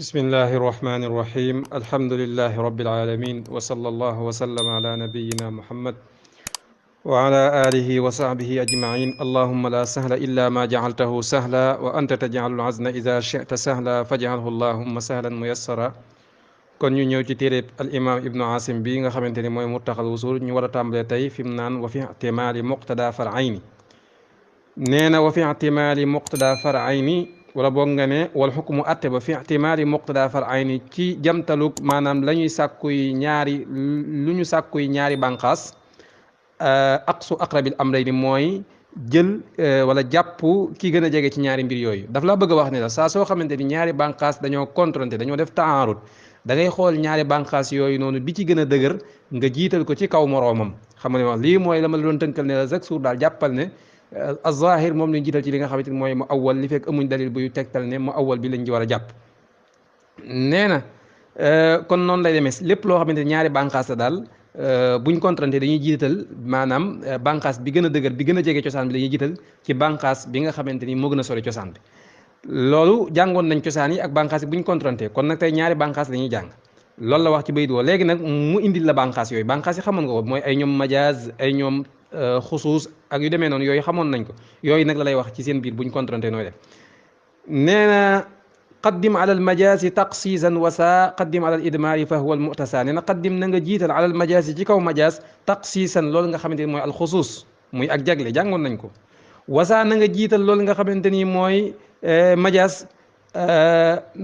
بسم الله الرحمن الرحيم الحمد لله رب العالمين وصلى الله وسلم على نبينا محمد وعلى آله وصحبه أجمعين اللهم لا سهل إلا ما جعلته سهلا وأنت تجعل العزن إذا شئت سهلا فاجعله اللهم سهلا ميسرا kon ñu ñëw ci téere al imam ibnu asim bi nga xamante ni mooy murtaxal wusul ñu war a tàmbalee tey fi mu naan wa fi ihtimaali muqtada farayni nee na wa fi ihtimaali muqtada farayni wala boog nga ne wal xukmu atte ba fi ihtimaali muqtada farayni ci jamtalug maanaam la ñuy sàkkuy ñaari lu ñu sàkkuy ñaari bànqaas aqsu aqrabil amrayni mooy jël wala jàpp ki gën a jege ci ñaari mbir yooyu daf la bëgg a wax ne la saa soo xamante ni ñaari bànqaas dañoo contrôlé dañoo def taarud da ngay xool ñaari bànqaas yooyu noonu bi ci gën a dëgër nga jiital ko ci kaw moroomam xam nga ne wax lii mooy la ma la doon tënkal ne la chaque jour daal jàppal ne az-zahir moom lañ jiital ci li nga xamante ni mooy mu awwal li fekk amuñ dalil buy tegtal ne mu awwal bi lañ ci war a jàpp nee na kon noonu lay demee lépp loo xamante ni ñaari bànqaas la daal buñ contrante dañuy jiital maanaam bànqaas bi gën a dëgër bi gën a jege cosaan bi dañuy jiital ci bànqaas bi nga xamante ni moo gën a sori cosaan bi loolu jàngoon nañ cosaan yi ak bànqaas yi buñ contrante kon nag tey ñaari bànqaas la ñuy jàng loolu la wax ci bayit woo léegi nag mu indil la bànqaas yooyu bànqaas yi xamoon nga ko mooy ay ñoom majaaz ay ñoom xusuus ak yu demee noonu yooyu xamoon nañ ko yooyu nag la lay wax ci seen biir buñ contrante nooy def nee na qaddim ala al majaasi taqsiisan wasa qaddim ala al idmaari fa huwa al mu'tasa nee na qaddim na nga jiital ala al majaasi ci kaw majaas taqsiisan loolu nga xamante ni mooy al xusuus muy ak jagle jàngoon nañ ko wasa na nga jiital loolu nga xamante ni mooy majaas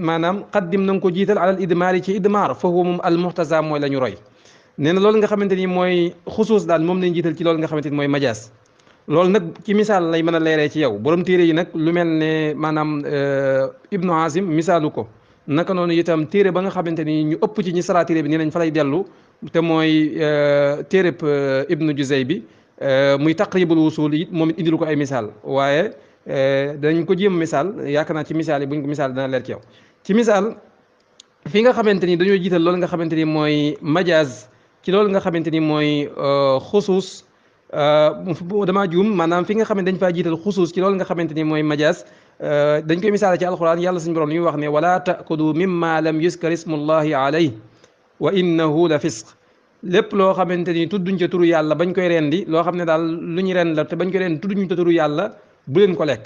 maanaam qaddim na nga ko jiital ala al idmaari ci idmaar fa huwa moom al mu'tasa mooy la ñu roy nee na loolu nga xamante ni mooy xusuus daal moom lañ jiital ci loolu nga xamante ni mooy majaas loolu nag ci misaal lay mën a leeree ci yow borom téere yi nag lu mel ne maanaam ibnu asim misaalu ko naka noonu itam téere ba nga xamante ni ñu ëpp ci ñi sara téere bi nee nañ fa lay dellu te mooy téereb ibnu juzay bi muy taqribul wusul it moom it indilu ko ay misaal waaye dañ ko jéem misaal yaakaar naa ci misaal yi buñ ko misaal dana leer ci yow ci misaal fi nga xamante ni dañoo jiital loolu nga xamante ni mooy majaaz ci loolu nga xamante ni mooy xusuus damaa juum maanaam fi nga xam ne dañ faa jiital xusuus ci loolu nga xamante ni mooy majaas dañ koy misaale ci alquran yàlla suñu borom li muy wax ne wala taakulu mimma lam yuskar ismullahi alayh wa innahu la fisq lépp loo xamante ni tudduñ ca turu yàlla bañ koy rendi loo xam ne daal lu ñu ren la te bañ koy rendi tudduñ ca turu yàlla bu leen ko lekk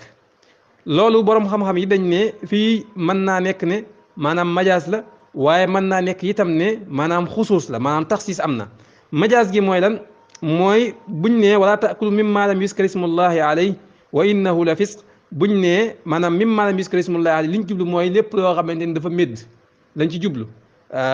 loolu borom xam-xam yi dañ ne fii mën naa nekk ne maanaam majaas la waaye mën naa nekk itam ne maanaam xusuus la maanaam taxsiis am na majaas gi mooy lan mooy buñ ne wala taakulu mimma lam yuskar ismullahi alayh wa innahu la fisq buñ ne maanaam mimma lam yuskar ismullahi alayh liñ jublu mooy lépp loo xamante ni dafa médd lañ ci jublu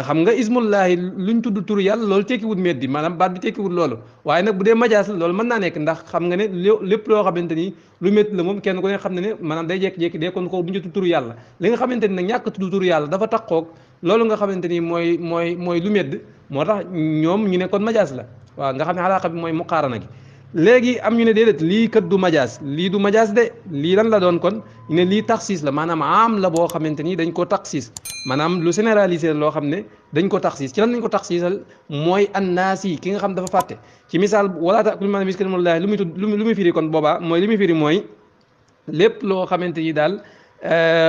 xam nga ismullahi luñ tudd turu yàlla loolu tekkiwut méddi maanaam baat bi tekkiwut loolu waaye nag bu dee majaas la loolu mën naa nekk ndax xam nga ne lépp loo xamante ni lu métti la moom kenn ku ne xam ne ne maanaam day jékki-jékki dee kon ko duñ ci tudd turu yàlla li nga xamante ni nag ñàkk tudd turu yàlla dafa taqoog loolu nga xamante ni mooy lu médd moo tax ñoom ñu ne kon majaas la waaw nga xam ne alaaqa bi mooy muqaarana gi léegi am ñu ne déedéet lii kat du majaas lii du majaas de lii lan la doon kon ñu ne lii taxsiis la maanaam am la boo xamante ni dañ ko taxsiis maanaam lu généralisé loo xam ne dañ ko taxsiis ci lan dañ ko taxsiisal mooy annaas yi ki nga xam dafa fàtte ci misaal wala taakulu mimmaa lam yuzkar ismullaahi lu muy tudd lu muy firi kon boobaa mooy li muy firi mooy lépp loo xamante ni daal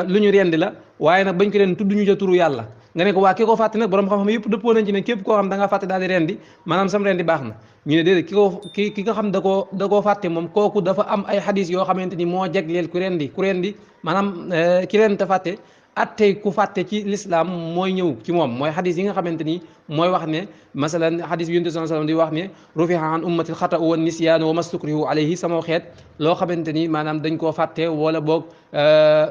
lu ñu rendi la waaye nag bañ ko ren tudd ñu ca turu yàlla nga ne ko waa ki ko fàtte nag borom xam-xam yëpp dëppoo nañ ci ne képp koo xam da nga fàtte daal di rendi maanaam sam rendi baax na ñu ne déedéet ki nga xam da koo fàtte moom kooku dafa am ay xadis yoo xamante ni moo jagleel ku rendi maanaam ki ren te fàtte attey ku fàtte ci l'islam mooy ñëw ci moom mooy xadis yi nga xamante ni mooy wax ne masalan xadis bi yonent sallallahu alayhi wasallam di wax ne rufi'a an ummatil xata'u wan nisyaanu wa mastukrihu alayhi sama xeet loo xamante ni maanaam dañ koo fàtte wala boog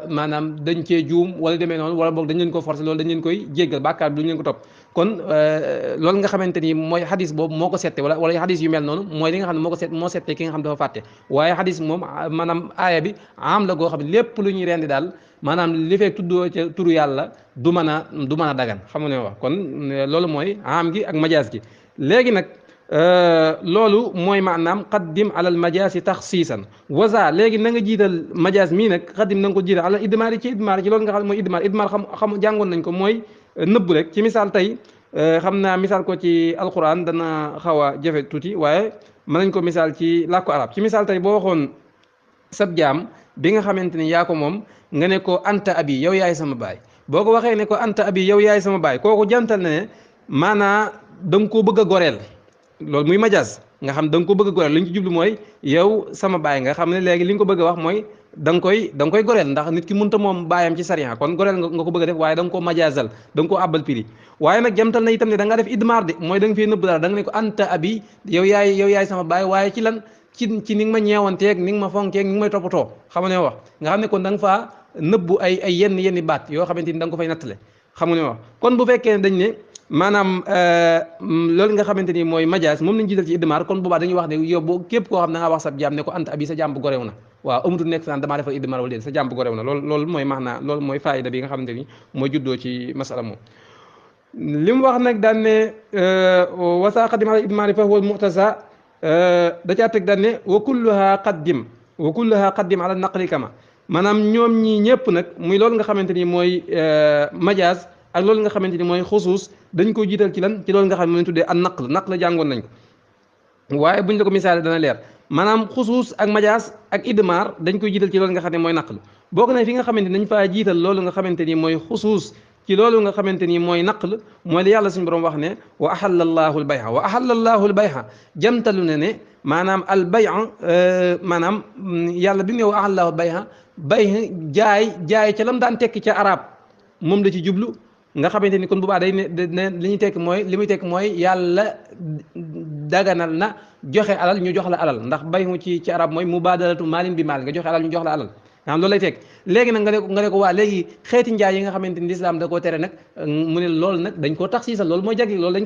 maanaam dañ cee juum wala demee noonu wala boog dañ leen ko forcé loolu dañ leen koy jéggal bàkkaar bi duñ leen ko topp kon loolu nga xamante ni mooy xadis boobu moo ko sette wala xadis yu mel noonu mooy li nga xam ne moo sette ki nga xam dafa fàtte waaye xadis moom maanaam aaya bi am la goo xam ne lépp lu ñuy rendi daal maanaam li fekk tuddoo ca turu yàlla du mën a dagan xam nga ne wax kon loolu mooy am gi ak majaas gi léegi nag loolu mooy maanaam qaddim ala al majaasi taxsiisan waza léegi na nga jiital majaas mii nag qaddim na nga ko jiital ala idmaar ci loolu nga xam ne mooy idmaar xam jàngoon nañ ko mooy nëbbu rek ci misaal tey xam naa misaal ko ci alquran dana xaw a jafe tuuti waaye mën nañ ko misaal ci làkku arab ci misaal tey boo waxoon sab jaam bi nga xamante ni yaa ko moom nga ne ko anta abi yow yaay sama baay boo ko waxee ne ko anta abi yow yaay sama baay kooku jantal na ne maanaa da nga koo bëgg a goreel loolu muy majaas nga xam da nga ko bëgg a goreel li ñu ci jublu mooy yow sama baay nga xam ne léegi li nga ko bëgg a wax mooy da nga koy goreel ndax nit ki mënta moom baayam ci sariya kon goreel nga ko bëgg a def waaye da nga koo majaasal da nga koo àbbal piri waaye nag jamtal na itam ne da nga def idmaar de mooy da nga fee nëbb dara da nga ne ko anta abi yow yaay sama baay waaye ci lan ci ni nga ma ñeewanteeg ni nga ma fonkeeg ni nga may toppatoo xam nga ne wax nga xam ne kon da nga faa nëbbu ay yenn baat yoo xamante ni da nga ko fay nattale xam nga ne wax kon bu fekkee ne dañ ne maanaam loolu nga xamante ni mooy majaas moom lañ jiital ci idmaar kon boobaa dañuy wax ne yow boo képp koo xam ne da ngaa wax sa jaam ne ko anta abi sa jaam bu gorew na waaw amutul nekk naan damaa defal idmaar wala déet sa jaam bu gorew na loolu mooy maanaa loolu mooy faayida bi nga xamante ni mooy juddoo ci masala moom li mu wax nag daan ne wasa qadim ala idmaari fa huwa muxtasa da caa teg daan ne wa kulluha qaddim ala naqli kama maanaam ñoom ñii ñëpp nag muy loolu nga xamante ni mooy majaaz ak loolu nga xamante ni mooy xusuus dañ ko jiital ci lan ci loolu nga xam ne mooy tuddee an naql jàngoon nañ ko waaye buñ la ko misaale dana leer maanaam xusuus ak majaas ak idmaar dañ koy jiital ci loolu nga xam ne mooy naql bokk na fi nga xamante ni dañ faa jiital loolu nga xamante ni mooy xusuus ci loolu nga xamante ni mooy naql mooy li yàlla suñu borom wax ne wa ahalla allahu albay'a wa ahalla allahu albay'a jamtalu ne maanaam albay'a maanaam yàlla bi mu ne wa ahalla allahu albay'a jaay ca lam daan tekki ca arab moom la ci jublu nga xamante ni kon bu baax day ne li ñuy tekki mooy li muy tekki mooy yàlla daganal na joxe alal ñu jox la alal ndax bay'u ci arab mooy mubadalatu maalin bi maal nga joxe alal ñu jox la alal nga xam loolu lay tekk léegi nag nga ne ko waa léegi xeeti njaay yi nga xamante ni lislaam da koo tere nag mu ne loolu nag dañ koo taxsiisal loolu mooy jagleel loolu dañ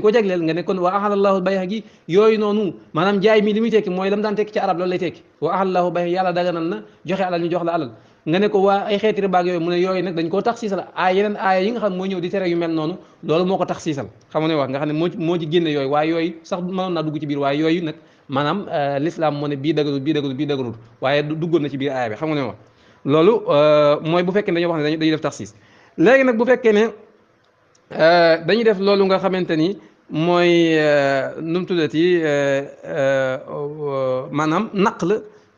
ko jagleel nga ne kon wa ahalallahu bay'a gi yooyu noonu maanaam njaay mi li muy tekki mooy lam daan tekki ci arab loolu lay tekki wa ahalallahu bay'a yàlla daganal na joxe alal ñu jox la alal nga ne ko waa ay xeeti ribaag yooyu mu ne yooyu nag dañ koo taxsiisal yeneen aaya yi nga xam mooy ñëw di tere yu mel noonu loolu moo ko taxsiisal xam nga ne wax nga xam ne moo ci génne yooyu waaye yooyu sax mënoon naa dugg ci biir waaye yooyu nag maanaam l'islam moo ne bii daganul waaye duggoon na ci biir aaya bi xam nga ne wax loolu mooy bu fekkee ne dañuy wax ne dañuy def taxsiis léegi nag bu fekkee ne dañuy def loolu nga xamante ni mooy nu mu tuddati maanaam naql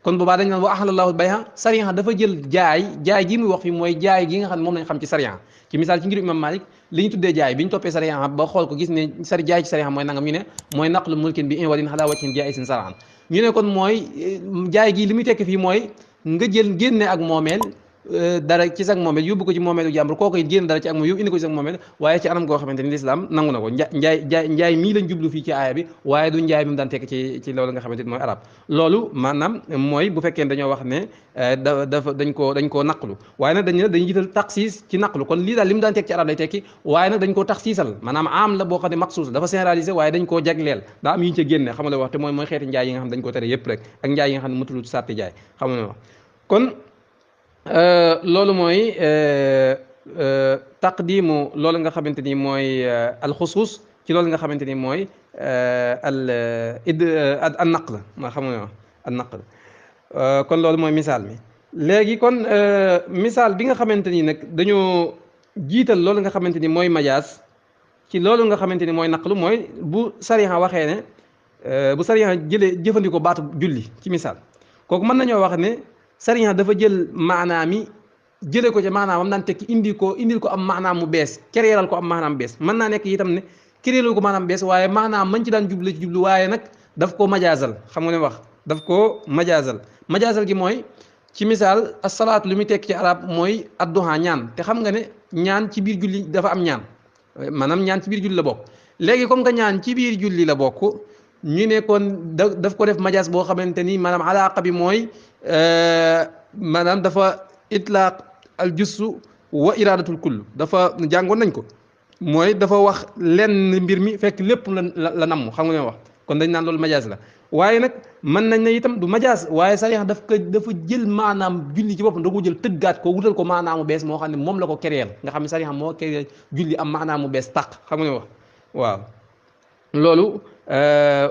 kon boobaa dañ naan wa ahlallahu bay'a sariya dafa jël jaay gi muy wax fi mooy jaay gi nga xam ne moom lañ xam ci sariya ci misaal ci ngir imam Malik li ñu tuddee jaay bi ñu toppee sariya ba xool ko gis ne jaay ci sariya mooy nangam ñu ne mooy naqlu mulkin bi inwadin ala wajhin jaisin sar'an ñu ne kon mooy jaay gi li muy tekki fii mooy nga jël génne ak moomeel dara ci sag moomeel yóbbu ko ci moomeelu jàmbur kooku it génn dara ci ak moom yóbbu indi ko ci sag moomeel waaye ci anam goo xamante ni lislaam nangu na ko njaay mii lañ jublu fii ci aaya bi waaye du njaay mi mu daan tekk ci loolu nga xamante ni mooy arab loolu maanaam mooy bu fekkee dañoo wax ne dañ koo naqlu waaye nag dañuy jiital taxsiis ci naqlu kon lii daal li mu daan tekk ci arab lay tekki waaye nag dañ koo taxsiisal maanaam am la boo xam ne maxsuus dafa généralisé waaye dañ koo jagleel daa am yu ñu ca génne xam nga la wax te mooy xeeti njaay yi nga xam ne dañ ko tere yépp rek ak njaay yi nga xam ne mutulu sàtti jaay xam nga wax kon loolu mooy taqdimu loolu nga xamante ni mooy alxusuus ci loolu nga xamante ni mooy an naql maa xam nga an naql kon loolu mooy misaal mi léegi kon misaal bi nga xamante ni nag dañoo jiital loolu nga xamante ni mooy majaas ci loolu nga xamante ni mooy naqlu mooy bu sariya waxee ne bu sariya jëfandikoo baatu julli ci misaal kooku mën nañoo wax ne sariya dafa jël maanaam mi jëlee ko ci maanaam daan tekki indil ko am maanaam mu bees créeral ko am maanaam bees mën naa nekk itam ne créeral ko maanaam bees waaye maanaam mañ ci daan jublu waaye nag daf koo majaasal xam nga ne wax daf koo majaasal gi mooy ci misaal asalaatu li muy tekki ci arab mooy adduha ñaan te xam nga ne ñaan ci biir julli dafa am ñaan maanaam ñaan ci biir julli la bokk léegi comme que ñaan ci biir julli la bokk ñu ne kon daf ko def majaas boo xamante ni maanaam alaaqa bi mooy maanaam dafa itlaaq al jussu wa iradatul kull dafa jàngoon nañ ko mooy dafa wax lenn mbir mi fekk lépp la namm xam nga ne wax kon dañ naan loolu majaas la waaye nag mën nañ ne itam du majaas waaye sariya dafa jël maanaam julli ci boppam da ko jël tëggaat ko wutal ko maanaamu bees moo xam ne moom la ko créer nga xam ne sariya moo créer julli am maanaamu bees tàq xam nga ne wax waaw loolu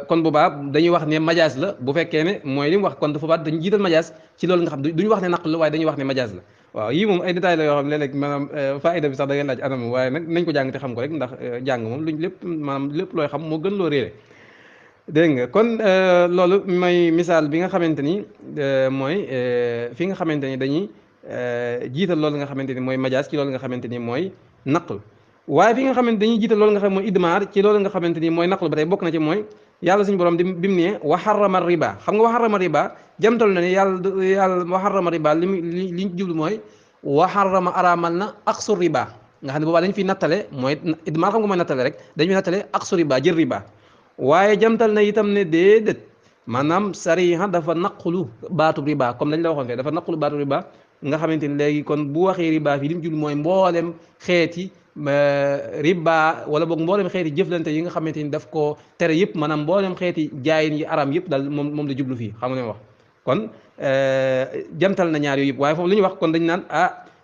kon boobaa dañuy wax ne majaas la bu fekkee ne mooy li mu wax kon dafa baat dañu jiital majaas ci loolu nga xam duñu wax ne naql la waaye dañuy wax ne majaas la waaw yii moom ay détails la yoo xam ne léeg-léeg maanaam faayda bi sax da ngeen laaj anam waaye nag nañ ko jàng te xam ko rek ndax jàng moom luñ lépp maanaam lépp looy xam moo gën loo réere dégg nga kon loolu mooy misaal bi nga xamante ni mooy fi nga xamante ni dañuy jiital loolu nga xamante ni mooy majaas ci loolu nga xamante ni mooy naql waaye fi nga xamante dañuy jiital loolu nga xam mooy idmaar ci loolu nga xamante ni mooy naql ba tey bokk na ci mooy yàlla suñu borom bi mu ne wa harrama riba xam nga wa harrama riba jamtal na ne yàlla wa harrama riba li ñu jublu mooy wa harrama araamal na aqsu riba nga xam ne boobaa dañ fi nattale mooy idmaar xam nga mooy nattale rek dañu fi nattale aqsu riba jël riba waaye jamtal na itam ne déedéet maanaam sariha dafa naqulu baatu riba comme dañ la waxoon fee dafa naqulu baatu riba nga xamante ni léegi kon bu waxee riba fii li mu jublu mooy mboolem xeeti riba wala boog mboolem xeeti jëflante yi nga xamante ni daf ko tere yëpp maanaam mboolem xeeti jaayin yi aram yëpp daal moom la jublu fii xam nga ne wax kon jamtal na ñaar yooyu yëpp waaye foofu li ñu wax kon dañ naan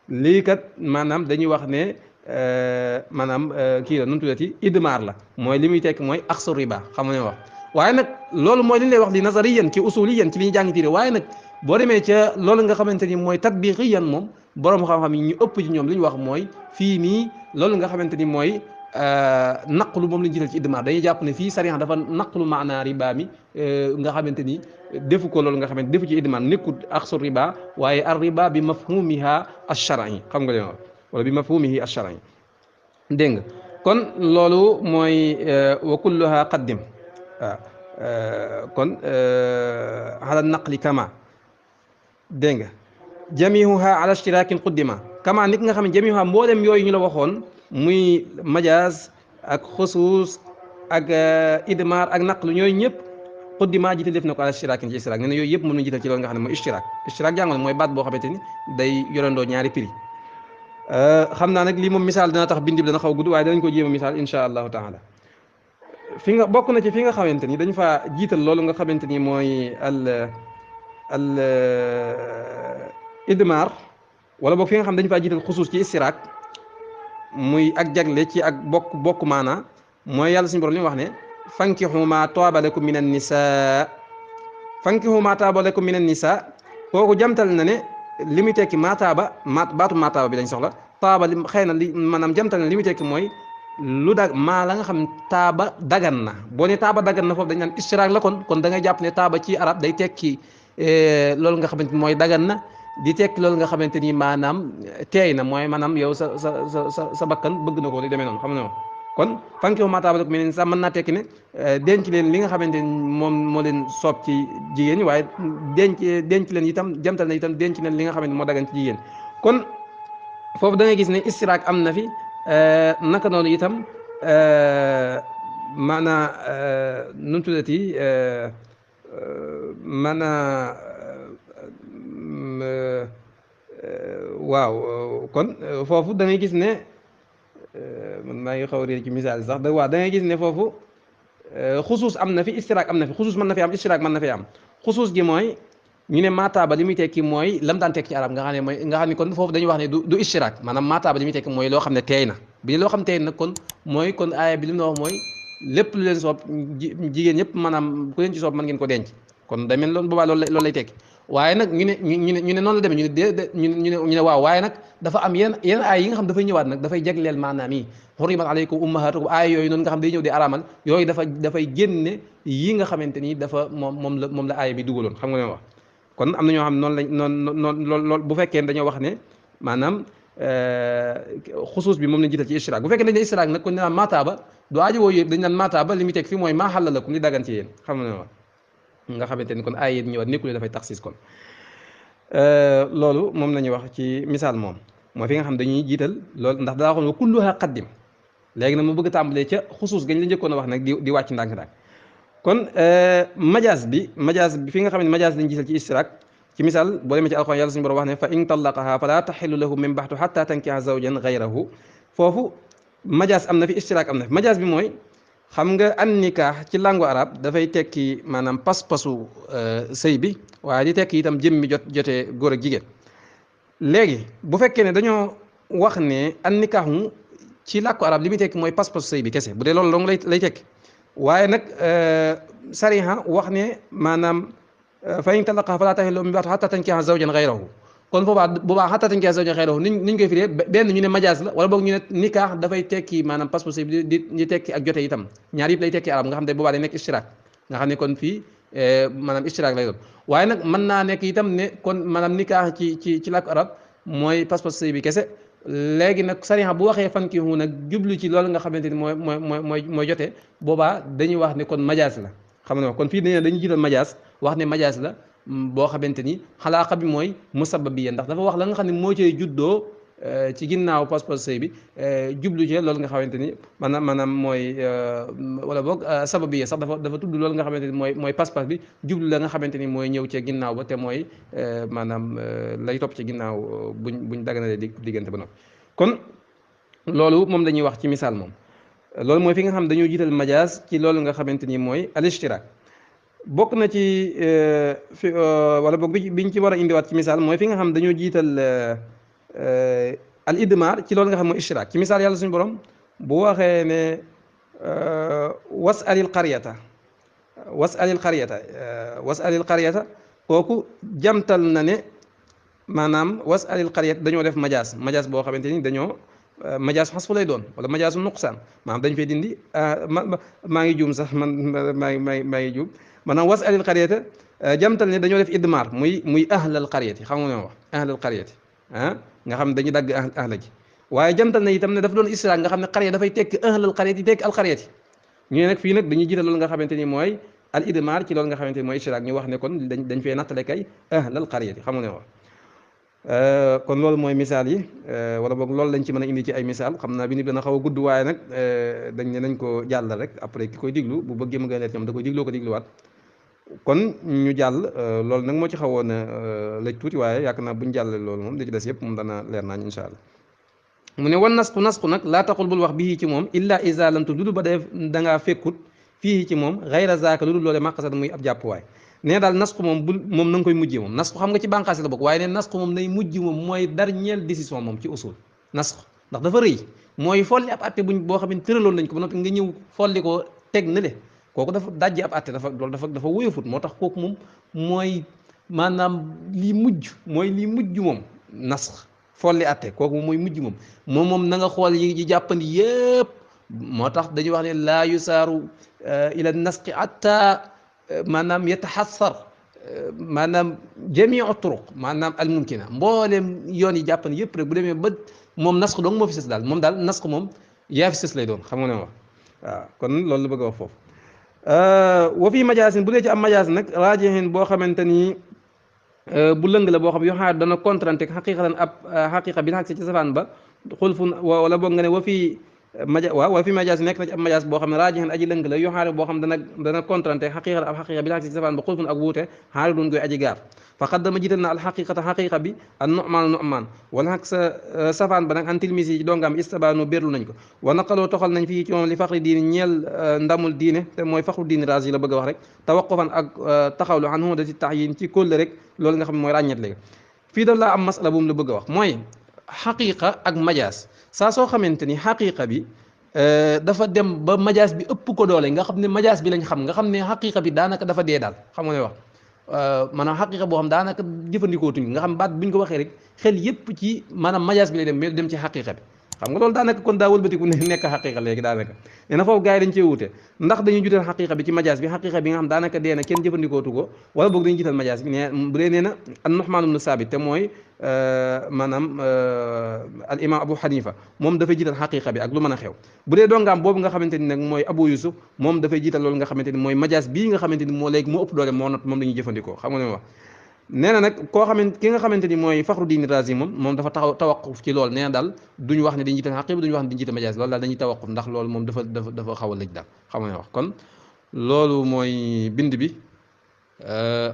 lii kat maanaam dañuy wax ne maanaam kii la nu mu tuddati idmaar la mooy li muy tekk mooy aqsu riba xam nga ne wax waaye nag loolu mooy li ñu lay wax li nazariyan ci usuliyan ci li ñu jàng tiire waaye nag boo demee ca loolu nga xamante ni mooy tatbiqiyan moom borom xam-xam yi ñu ëpp ci ñoom li ñu wax mooy fii nii loolu nga xamante ni mooy naqlu moom la ñu jiital ci idmaar dañuy jàpp ne fii sariya dafa naqlu maanaa riba mi nga xamante ni defu ko loolu nga xamante defu ci idmaar nekkul aqsu riba waaye ar riba bi mafhumiha ash-shar'i xam nga leen wax wala bi mafhumihi ash-shar'i dégg nga kon loolu mooy wa kulluha qaddim waaw kon ala naqli kama dégg nga jamihuha ala ishtirakin quddima kama nit nga xam ne jamihuha mboolem yooyu ñu la waxoon muy majaaz ak xusuus ak idmaar ak naqlu ñooyu ñëpp quddima jiite def na ko ala ishtirakin ci ishtiraak nee na yooyu yëpp mën na jiital ci loolu nga xam ne mooy ishtiraak jàngoon mooy baat boo xamante ni day yorandoo ñaari prix xam naa nag lii moom misaal dana tax bindi bi dana xaw gudd waaye danañ ko jéem a misaal insha allahu taala fi nga bokk na ci fi nga xamante ni dañ fa jiital loolu nga xamante ni mooy al idmaar wala boog fi nga xam dañ faa jiital xusuus ci istiraak muy ak jagle ci ak bokk maanaa mooy yàlla suñu borom li mu wax ne fankihu ma taaba lakum min an-nisaa fankihu ma taaba lakum min an-nisaa kooku jamtal na ne li muy tekki baatu maataaba bi lañ soxla taaba li xëy na li maanaam jamtal na li muy tekki mooy lu dag maa la nga xam taaba dagan na boo ne taaba dagan na foofu dañ naan istiraak la kon da ngay jàpp ne taaba ci arab day tekki loolu nga xamante ni mooy dagan na di tekki loolu nga xamante ni maanaam teey na mooy maanaam yow sa bakkan bëgg na ko di demee noonu xam nga kon fankihu maa taaba lakum mina nisaa mën naa tekki ne denc leen li nga xamante ni moom moo leen soob ci jigéen ñi waaye denc leen itam jamtal na itam denc leen li nga xamante ni moo dagan ci jigéen kon foofu da ngay gis ne istiraak am na fi naka noonu itam maanaa nu mu tuddati maanaa waaw kon foofu da ngay gis ne man maa ngi xaw a réer ci misaal sax waaw da ngay gis ne foofu xusuus am na fi istiraak am na fi xusuus mën na fi am istiraak mën na fi am xusuus gi mooy ñu ne maataaba li muy tekki mooy lam daan tekki ci arab nga xam ne mooy nga xam ne kon foofu dañuy wax ne du istiraak maanaam maataaba li muy tekki mooy loo xam ne teey na bi ne loo xam teey na kon mooy kon aaya bi li mu wax mooy lépp lu leen soob jigéen ñëpp maanaam ku leen ci soob mën ngeen ko denc kon day mel loolu boobaa loolu lay tekki waaye nag ñu ne noonu la demee ñu ne waaw waaye nag dafa am yenn aay yi nga xam dafay ñëwaat nag dafay jagleel maanaam yi hurrimat alaykum ummahatukum aay yooyu noonu nga xam day ñëw di araamal yooyu dafay génne yi nga xamante ni dafa moom la aaya bi dugaloon xam nga ne wax kon am na ñoo xam noonu lañ noonu loolu bu fekkee dañoo wax ne maanaam xusuus bi moom lañ jiital ci istiraak bu fekkee dañ ne istiraak nag kon ne naan maataaba du aajo woo yëpp dañ naan maataaba li muy teg fii mooy maa xalla lakum li dagan ci yéen xam nga ne wax nga xamante ni kon ay yéen ñëwaat nekkul dafay taxis kon loolu moom la ñuy wax ci misaal moom mooy fi nga xam dañuy jiital loolu ndax daa waxoon wa kulluha qaddim léegi nag mu bëgg a tàmbalee ca xusuus gañ la njëkkoon a wax nag di wàcc ndànk-ndànk kon majaas bi fi nga xam ne majaas lañ jiital ci istiraak ci misaal boo demee ci alxuraan yàlla suñu borom wax ne fa in tallaqaha fala taxillu lahu min baxdu xatta tankiha zawjan gayrahu foofu majaas am na fi istiraak am na fi majaas bi mooy xam nga an nikaax ci langue arabe dafay tekki maanaam pas-pasu sëy bi waaye di tekki itam jëmmi jotee góor ak jigéen léegi bu fekkee ne dañoo wax ne an nikaax mu ci làkku arab li muy tekki mooy pas-pasu sëy bi kese bu dee loolu dong lay tekki waaye nag sariha wax ne maanaam fa in talaqaha falaa tahillu min ba'du hattaa tankiha zawjan ghayrahu kon boobaa hattaa tankiha zawjan ghayrahu niñ koy firee benn ñu ne majaas la wala boog ñu ne nikaax dafay tekki maanaam pas-pasu sëy bi di tekki ak jote itam ñaar yëpp lay tekki arab nga xam ne boobaa day nekk istiraak nga xam ne kon fii maanaam istiraak lay doon waaye nag mën naa nekk itam ne kon maanaam nikaax ci làkku arab mooy pas-pas sëy bi kese. léegi nag sariya bu waxee fankihu nag jublu ci loolu nga xamante ni mooy jotee boobaa dañuy wax ne kon majaas la. xam nga kon fii dañuy jiital majaas wax ne majaas la boo xamante ni xalaaqa bi mooy musabbabiya ndax dafa wax la nga xam ne moo cay juddoo ci ginnaaw pas-pas sëy bi jublu ci loolu nga xamante ni maanaam mooy wala boog sababiya sax dafa tudd loolu nga xamante ni mooy pas-pas bi jublu la nga xamante ni mooy ñëw ci ginnaaw ba te mooy maanaam lay topp ci ginnaaw buñ daganalee diggante ba noppi kon loolu moom dañuy wax ci misaal moom loolu mooy fi nga xam dañoo jiital majaas ci loolu nga xamante ni mooy al ishtiraak bokk na ci fi wala boog biñ ci war a indiwaat ci misaal mooy fi nga xam dañoo jiital al idmar ci loolu nga xam mooy ishtiraak ci misaal yàlla suñu borom bu waxee ne wasalil qaryata wasalil qaryata kooku jamtal na ne maanaam wasalil qaryata dañoo def majaas boo xamante ni dañoo majaas xasfu lay doon wala majaasu nuqsaan maanaam dañ fay dindi maa ngi juum sax man maa ngi juum maanaam wasalil qaryata jamtal ne dañoo def idmar muy ahlal qaryati xam nga ne wax ahlal qaryati nga xam dañuy dagg ahla ji waaye jamtal na itam ne dafa doon isra nga xam ne qarya dafay tekk ahlal qaryati tekk al qaryati ñu ne nag fii nag dañuy jiital loolu nga xamante ni mooy al idmar ci loolu nga xamante ni mooy isra ñu wax ne kon dañ fee nattale kay ahlal qaryati xam nga ne wax kon loolu mooy misaal yi wala boog loolu lañ ci mën a indi ci ay misaal xam naa bi ni dana xaw a gudd waaye nag dañ ne nañ ko jàllal rek après ki koy diglu bu bëggee mu gën a leer ñoom da koy digloo ko digluwaat kon ñu jàll loolu nag moo ci xawoon a lëj tuuti waaye yaakaar naa buñ jàllale loolu moom li ci des yëpp moom dana leer naañ insha allah mu ne wan nasqu nag laa taxul bul wax bii ci moom illa isa lam tu dudu ba def dangaa fekkut fii ci moom xayra zaaka lu dul loole maqasad muy ab jàppuwaay nee daal nasqu moom moom na nga koy mujjee moom nasqu xam nga ci bànqaasi la bokk waaye ne nasqu moom nay mujj moom mooy dernière décision moom ci usul nasqu ndax dafa rëy mooy folli ab atte boo xam ne tëraloon nañ ko ba noppi nga ñëw folli ko teg na le kooku dafa dajji ab atte loolu dafa wóyofut moo tax kooku moom mooy maanaam lii mujj moom nasx folli atte kooku moom mooy mujj moom na nga xool yi jàppandi yëpp moo tax dañuy wax ne laa yusaaru ila nasqi atta maanaam yataxassar maanaam jamiu turuq maanaam al mumkina mboolem yoon yi jàppandi yëpp rek bu demee ba moom nasq dong moo fi sës daal moom daal nasq moom yaa fi sës lay doon xam nga ne wax waaw kon loolu la bëgg a wax foofu wa fii majaasin bu dee ci am majaas nag raajihin boo xamante ni bu lëng la boo xam yoo xam dana contranté xaqiqatan ab xaqiqa bi xaq si ci safaan ba xulfun wala boog nga ne wa fii majaas nekk na ci ab majaas boo xam ne raajihin aji lëng la yoo xam boo xam dana contranté xaqiqatan ab xaqiqa bi xaq si ci safaan ba xulfun ak wuute xaari doon koy aji gaar fa qaddama jiital na alxaqiqata xaqiqa bi an nu'maan wala xaq sa safaan ba nag an tilmisi yi dongaam istabaano berlu nañ ko wa naqaloo toxal nañ fii ci moom li faxri diine ñeel ndamul diine te mooy faxru diine raas yi la bëgg a wax rek tawaqufan ak taxawlu an hudati taxyin ci kólle rek loolu nga xam ne mooy ràññet léegi fii daf laa am masala bu mu la bëgg a wax mooy xaqiqa ak majaas saa soo xamante ni xaqiqa bi dafa dem ba majaas bi ëpp ko doole nga xam ne majaas bi lañ xam nga xam ne xaqiqa bi daanaka dafa dee daal xam nga ne wax maanaam xaqiqa boo xam daanaka jëfandikoo tuñ nga xam baat buñ ko waxee rek xel yépp ci maanaam majaas bi lay dem ci xaqiqa bi xam nga loolu daanaka kon daa wëlbatiku nekk xaqiqa léegi daanaka nee na foofu gars yi dañ cee wute ndax dañuy jutal xaqiqa bi ci majaas bi xaqiqa bi nga xam daanaka dee na kenn jëfandikootu ko wala boog dañuy jiital majaas bi ne bu dee nee na an Nu'maan ibn Saabit te mooy maanaam al imam Abu Hanifa moom dafay jiital xaqiqa bi ak lu mën a xew bu dee dongaam boobu nga xamante ni nag mooy Abu Yusuf moom dafay jiital loolu nga xamante ni mooy majaas bii nga xamante ni moo léegi moo ëpp doole moo not moom la ñuy jëfandikoo xam nga ne wax nee na nag ki nga xamante ni mooy Faxru Diin Raazi moom dafa tawaquf ci loolu nee na daal duñu wax ne dañuy jiital xaqiqa duñu wax ne dañuy jiital majaas loolu daal dañuy tawaquf ndax loolu moom dafa xaw a lëj daal xam nga ne wax kon loolu mooy bind bi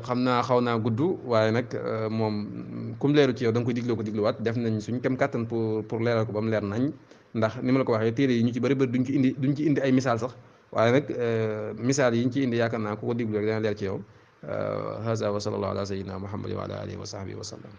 xam naa xaw naa gudd waaye nag moom kum leeru ci yow da nga koy digloo ko digluwaat def nañ suñ kem kàttan pour leeral ko ba mu leer nañ ndax ni ma la ko waxee téere yi ñu ci bëri duñ ci indi ay misaal sax waaye nag misaal yi ñu ci indi yaakaar naa ku ko diglu rek dana leer ci yow haza wa sallallahu ala sayyidina muhammad wa ala alihi wa sahbihi wa sallam